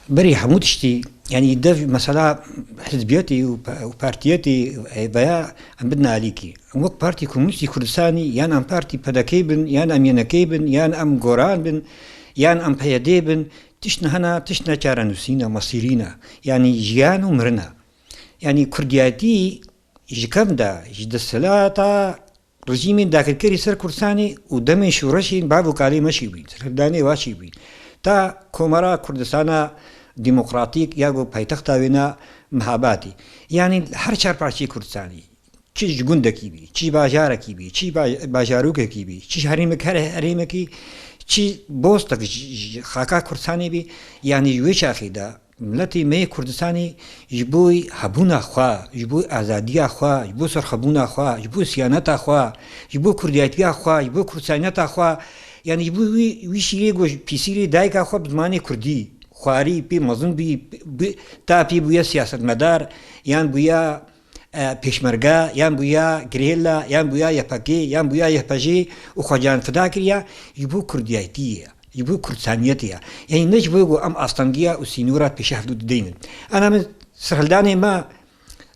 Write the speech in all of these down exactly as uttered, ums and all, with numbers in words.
Berî hemû tiştî, yanî dev mesela hizbiyetê û pa-, û partiyetê, e, veya em bidin alîkî. Em wek Partî Komûnîstî Kurdistanî, yan em Partî P D K bin, yan em Y N K bin, yan em Goran bin, yan em P Y D bin, tişt ne hene, tişt ne çarenûsîn e, mesîrîn e. Yanî jiyan û mirin e. Yanî kurdiyetî ji kevn de, ji desthilata rejîmên dagirkerî ser Kurdistanê û demên şoreşên bav û kalê me jî bûyîn, serhildanê wa jî bûyîn. Ta Komara Kurdistana Demokratîk ya ku paytexta wê ne Mehabatê. Yanî her çar parçeyê Kurdistanê, çi ji gundekî bî, çi ji bajarekî bî, çi ji ba-, bajarokekî bî, çi ji herêmek-, her herêmekî, çi bostek ji, ji xaka Kurdistanê bî, yanî ji wê çaxê de, Miletê me yê Kurdistanê ji bo hebûna xwe, ji bo azadiya xwe, ji bo serxwebûna xwe, ji bo siyaneta xwe, ji bo kurdiyetiya xwe, ji bo kurdstaniyeta xwe, yanî ji bo wî, wî şîrê ku ji pîsîrê dayika xwe bi zimanê kurdî xwarî, pê mezin bî, bi, ta pê bûye siyasetmedar, yan bûye, e, pêşmerge, yan bûye gerîla, yan bûye Y P G, yan bûye Y P J û xwe can fida kiriye, ji bo kurdiyetiyê ye. Ji bo kurdsaniyetê ye. Yanî ne ji bo ku em astengiya û sînora pêşî hevdû dideynin. Ana min serhildanê me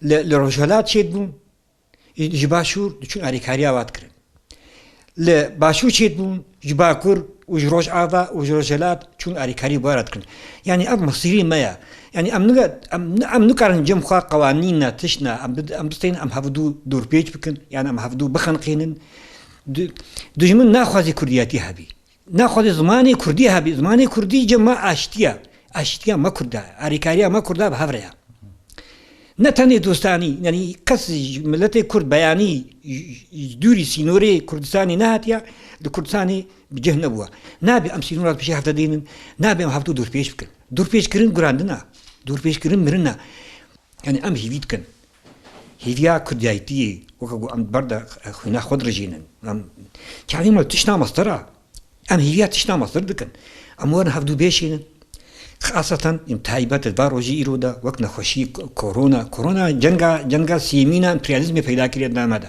li, li Rojhelat çêdibûn, ji Başûr diçûn alîkariya wa dikirin. Li Başûr çêdibûn, ji Bakur û ji Rojava û ji Rojhelat çûn alîkarî wa re dikirin. Yanî ev mesîrê me ye. Yanî em nika-, em, em nikarin cem xwe qewanîn ne, tişt ne, em bi-, em bistên em hevdû dorpêç bikin, yan em hevdû bixeniqînin. Du-, dijmin naxwaze kurdiyetî hebî. Naxwaze zimanê kurdî hebî. Zimanê kurdî cem me aştiye. Aştiya me kurda, alîkariya me kurda bi hev re ye. Ne tenê dostanî, yanî kes ji miletê kurd beyanî ji, ji dûrî sînorê Kurdistanê nehatiye, li Kurdistanê bi cih nebûye. Nabe em sînora pêşî hevde dênin, nabe em hevdû dorpêç bikin. Dorpêçkirin gurandin e, dorpêçkirin mirin e. Yanî em hêvî dikin. Hêviya kurdiyayîtiyê, weke ku em ber de xwîna xwe dirijînin. Em, çavên me tişta mestir e. Em hêviya tişta mestir dikin. Em werin hevdû bêşînin. Xaseten em taybet di va rojî îro de wek nexweşî ko-, korona. Korona cenga, cenga sêmîn a emperyalîzmê peyda kiriye di nav me de.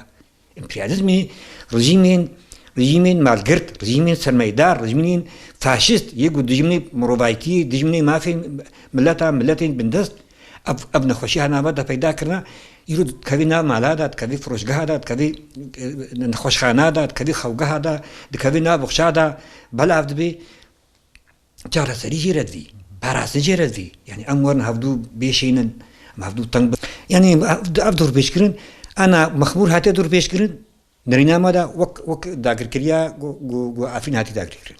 Emperyalîzmê, rejîmên, rejîmên malgirt, rejîmên sermayedar, rejîmên faşîst, yê ku dijminê mirovayîtiyê, dijminê mafên mileta, miletên bindest, ev, ev nexweşî ha nava de peyda kirine, îro dikevî nav mala de, dikevî firoşgeha de, dikevî, e, nexweşxana de, dikevî xewgeha de, dikevî nav bixça de, belav dibê. Çareserî jê re divî, parastin jê re divî. Yanî em werin hevdû bêşînin, em hevdû teng bin. Yanî ev, ev dorpêçkirin, ana Mexmûr hate dorpêçkirin, nerîna me de wek, wek dagirkiriya ku, ku, ku Efrîn hatî dagirkirin.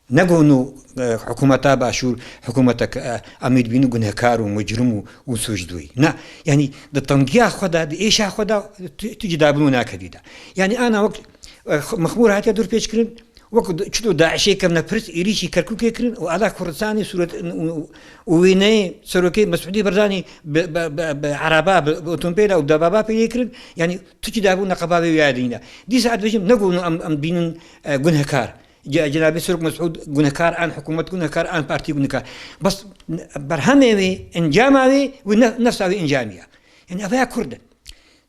Ne ku nû, e, hikûmeta Başûr, hikûmetek, e, em ê dibînin gunehkar û mecrim û, û sûcdûyî. Ne, yanî di tengiya xwe de, di êşa xwe de tu, tu cida bin û nakevî de. Yanî ana wek, e, Mexmûr hate dorpêçkirin, Wek di-, çito DAIŞê kevne pirs, êrîşî Kerkûkê kirin û ala Kurdistanê sûret û, û wêneyê Serokê Mesûdî Barzanî bi, bi, bi, bi ereba, bi, bi otomobîla û debaba pê yê kirin. Yanî tu çi dabû neqeba wê ya dîne. Dîsa ez dibêjim, ne ku em, em bînin, e, gunehkar. Ce-, Cenabê Serok Mesûd gunehkar, an hikûmet gunehkar, an partî gunehkar. Bes berhemê wê, encama wê, wê ne-, nefsa wê encamî ye. Yanî ev ya Kurd in.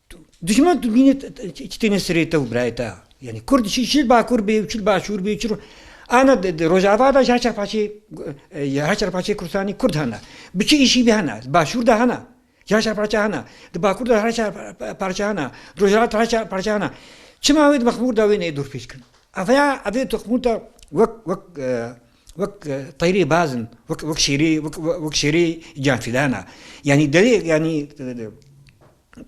Tu, dijmin tu bînî t-, t-, çi têne serê te û birayê te. Yanî Kurd çi, çi li Bakur bê û çi li Başûr bê, çi ro-, ana di, di Rojava de ji her çar parçeyê, e, ji her çar parçeyê Kurdistanê Kurd hene. Bi çi îşî bî hene. Li Başûr de hene. Ji her çar parçe hene. Di Bakur de her çar pa-, pa-, parçe hene. Rojava de her çar parçe hene. Çima wê di Mexmûr de wê neyê dorpêç kirin? Ev ya, ev ê di Mexmûr de wek, wek, e, wek, e, teyrê bazin, wek, wek şêrê, wek, wek, wek şêrê canfidana. Yanî derê, yanî, e,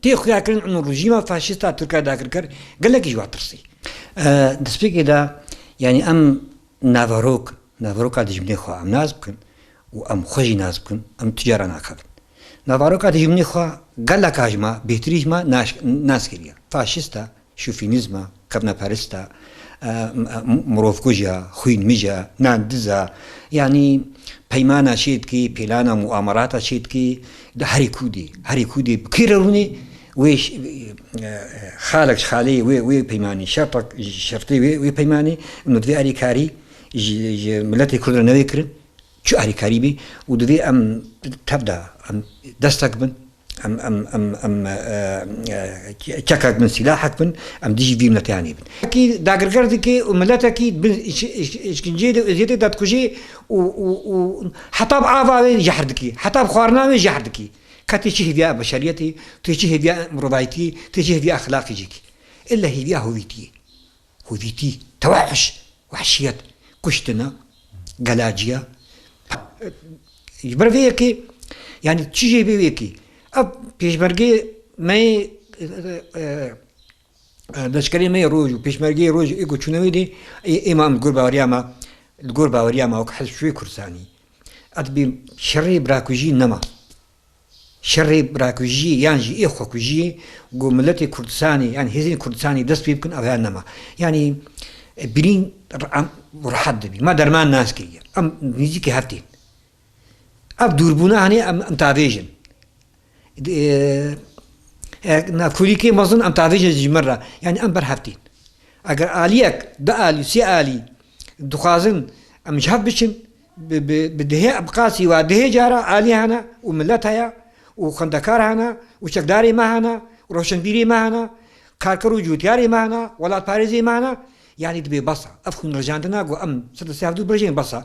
Tê xuyakirin û rejîma faşîsta Tirka dagirker gelekî ji wa tirsî. E, destpêkê de, yanî em naverok, naveroka dijminê xwe em nas bikin û em xwe jî nas bikin, em tu cara naxevin. Naveroka dijminê xwe geleka ji me, bêhtirî ji me nas, nas kiriye. Faşîst e, şofînîzm e, kevneperist e, e, m-, m-, mirovkuj e, xwînmij e, nandiz e. Yanî peymana çê dikî, pêlana muamerata çê dikî, di herî kûdî, herî kûdî bi kê re rûnê, wê ş-, e, xalek ji xalê wê, wê peymanî, şertek ji şertê wê, wê peymanî, û divê alîkarî ji, ji miletê Kurd re newê kirin. Çi alîkarî bî û divê em tev de, em destek bin, Em, em, em, em, e, e, çekek bin, silahek bin, em dijî vî mileteyanê bin. Kî dagirger dike û miletekî bin iş-, iş-, işkinceyê de, eziyetê de dikujê û, û, û heta bi ava wê jehr dikî, heta bi xwarina wê jehr dikî. Ka tê çi hêviya beşeriyetê, tê çi hêviya mirovayetiyê, tê çi hêviya exlaqê jî kî. Îlle hêviya hovîtiyê. Hovîtî, tewehuş, wehşiyet, kuştina, gelaciya. Ji ber vê yekê, yanî çi jê bê wê yekê. Ev pêşmergê me yê, e, e, e, leşkerê me yê roj û pêşmergeyê roj ê ku çûne wê dê, ê, ê me em li gor baweriya me, li gor baweriya me wek hizb şûyê Kurdistanî. Ev dibê şerê birakujî nema. Şerê birakujiyê yan jî ê xwekujiyê ku miletê Kurdistanê yan hêzên Kurdistanê dest pê bikin, ev ya nema. Yanî, e, birîn re-, em rehet dibî. Me derman nas kiriye. Em nîzîkî hev tên. Ev dûrbûna hene em, em tavêjin. E, e, navkolîkê mezin em tavêjin ji min re. Yanî em ber hev tên. Eger aliyek, du alî, sê alî dixwazin em ji hev biçin, bi, bi, bi dihê, bi qasî wa dihê cara alî hene û milet heye û xwendekar hene û çekdarê me hene û rewşenbîrê me hene, karker û cûtiyarê me hene, welatparêzê me hene, yanî dibê bes e. Ev xwînrijandina ku em sed û sê hevdû birêjên bes e.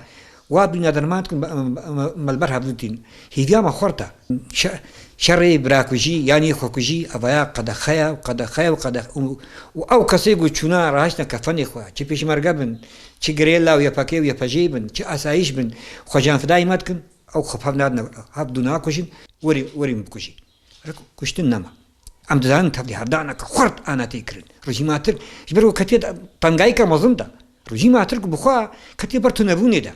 Wa bîna derman dikin, em, em, em, me li ber hevdû tîn. Hêviya me xurt e. Şe-, şerê birakujî, yanî xwekujî, evaya qedexe ye û qedexe ye û qedexe. Û, û ew kesê ku çûna rahiştine kefenê xwe, çi pêşmerge bin, çi gerîla û Y P G û Y P G bin, çi asayîş bin, xwe canfidayî me dikin, ew xwe bi hev nadine, hev dû nakujin, werî, werî min bikujî. Kuştin nema. Em dizanin tevlî hevdaneke xurt ana tê kirin. Rejîma Tirk, ji ber ku ketiye tengayîke mezin de. Rejîma Tirk bi xwe ketiye ber tunebûnê de.